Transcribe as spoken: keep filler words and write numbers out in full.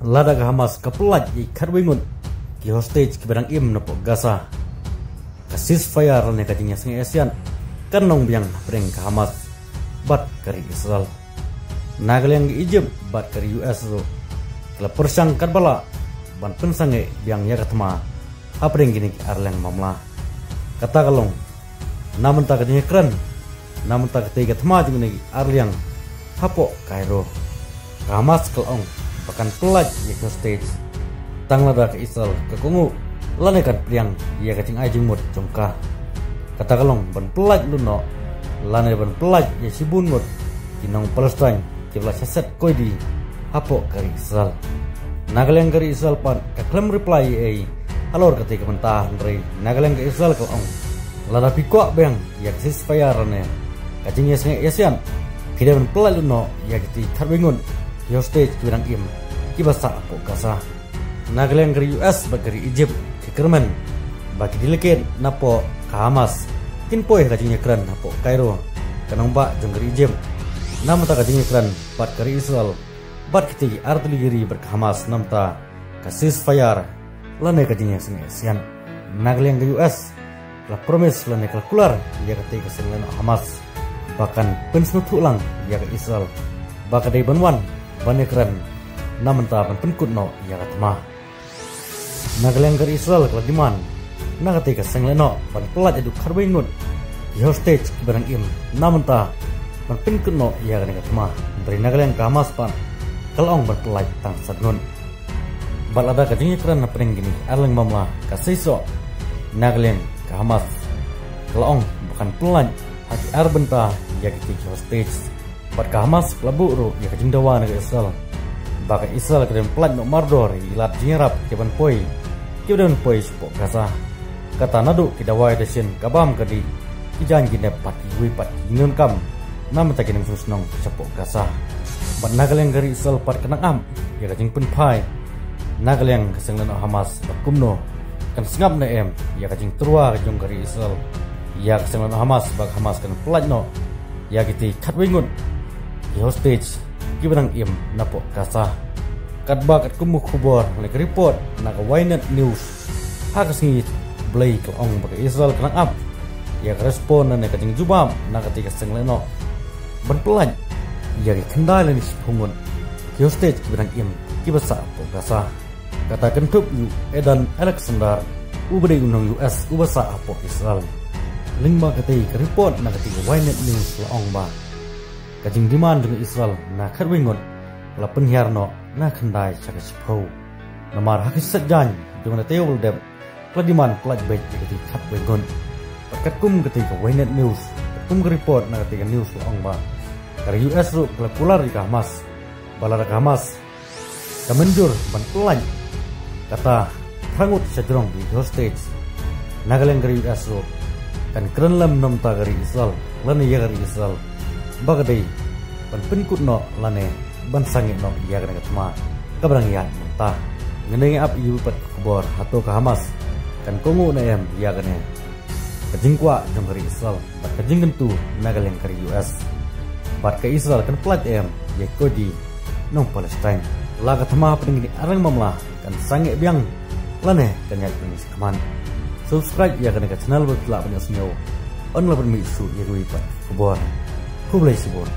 Lada ka Hamas ka pyllait ïa ki khatwei ngut ki hostage kiba dang im napoh Gaza, ka ceasefire lane ka jingïaseng ïasiat kan long biang hapdeng ka Hamas bad ka ri Israel. Na ka liang ka Egypt bad ka ri U S ruh ki la pyrshang katba lah ban pynsangeh biang ïa ka thma hapdeng kine ki ar liang mamla. Kata ka long na mynta ka jingïakren na mynta katei ka thma jong kine ki ar liang hapoh Cairo. Ka Hamas ka la ong ba kan pyllait ïa ki hostage tang lada ka Israel ka kohnguh lane kan pdiang ïa ka jingai jingmut jong ka. Kata ka long ban pyllait lut noh lane ban pyllait ïa shibun ngut ki nong Palestine kiba la shah set koidi hapoh ka ri Israel. Na ka liang ka ri Israel pat ka khlem reply ei ei halor katei ka bynta, hynrei na ka liang ka Israel ka la ong, lada phi kwah biang ïa ka ceasefire lane ka jingïaseng ïasiat, phi dei ban pyllait lut noh ïa kitei khatwei ngut ki hostage kiba dang im kiba sah hapoh Gaza. Na ka liang ka ri U S bad ka ri Egypt ki kyrmen ba ki delegate napoh ka Hamas kin poi ha ka jingïakren hapoh Cairo. Ka nongbah jong ka ri Egypt na mynta ka jingïakren bad ka ri Israel bad kitei ki ar tylli ki ri bad ka Hamas na mynta ka ceasefire lane ka jingïaseng ïasiat. Na ka liang ka U S ka la promise lane ka la kular ïa katei ka seng lehnoh Hamas ba kan pynsngewthuh lang ïa ka Israel ba ka dei ban wan ban ïakren na mynta ban pynkut noh ïa ka thma. Na ka liang ka ri Israel ka la demand na katei ka seng lehnoh ban pyllait haduh khatwei ngut ki hostage kiba dang im na mynta ban pynkut noh ïa kane ka thma. Hynrei na ka liang ka Hamas pat ka la ong ban pyllait tang san ngut. Bad lada ka jingïakren hapdeng kine ki ar liang mamla ka seisoh, na ka liang ka Hamas ka la ong ba kan pyllait ha ki ar bynta ïa kitei ki hostage. Bad ka Hamas ka la buh ruh ïa ka jingdawa na ka Israel ba ka Israel ka dei ban pyllait noh mardor ïa ki lad jingïarap kiban poi, kiba dei ban poi shapoh Gaza. Kata naduh ki dawai dashin, ka bam ka dih, ki jaiñ ki nep bad kiwei pat ki jingdonkam na bynta ki nongshong shnong shapoh Gaza. Bad na ka liang ka ri Israel pat ka nang ap ïa ka jingpynphai na ka liang ka seng lehnoh Hamas ba kumno kan sngap ne em ïa ka jingtyrwa jong ka ri Israel ïa ka seng lehnoh Hamas ba ka Hamas kan pyllait noh ïa kitei khatwei ngut ki hostage kiba dang im napoh Gaza. Katba katkum ka khubor lane ka report na ka Ynet News, ha ka sngi Blei ka la ong ba ka Israel ka nang ap ïa ka respond lane ka jingjubab na katei ka seng lehnoh ban pyllait ïa ki khyndai lane shiphew ngut ki hostage kiba dang im kiba sah hapoh Gaza. Kata kynthup ïa u Edan Alexander uba dei u nong U S uba sah hapoh Israel. Lyngba katei ka report na katei ka Ynet News la ong ba ka jingdemand jong ka Israel na khatwei ngut ka la pynhiar noh na khyndai sha ka shiphew. Namar ha ka shet jaiñ jong katei ka ba la dep ka la demand pyllait beit ïa katei khatwei ngut. Bad katkum katei ka Ynet News, katkum ka report na katei ka news la ong ba ka ri U S ruh ka la kular ïa ka Hamas ba lada ka Hamas ka mynjur ban pyllait kata phra ngut shajrong ïa ki hostage, na ka liang ka ri U S ruh kan kren lem na bynta ka ri Israel lane ïa ka ri Israel ba ka dei ban pynkut noh lane ban sangeh noh ïa kane ka thma kaba dang ïaid mynta. Ngin ïa ap ïa u pat ka khubor, hato ka Hamas kan kohnguh ne em ïa kane ka jingkwah jong ka ri Israel bad ka jingkyntu na ka liang ka ri U S. Bad ka Israel kan pyllait em ïa ki koidi nong Palestine. La ka thma hapdeng kine ar liang mamla kan sangeh biang lane kan ïaid biang shakhmat. Subscribe ïa kane ka channel ba phi lah ban ïohsngew, yn lah ban mih shuh ïa kiwei pat ki khubor. Khublei shibun.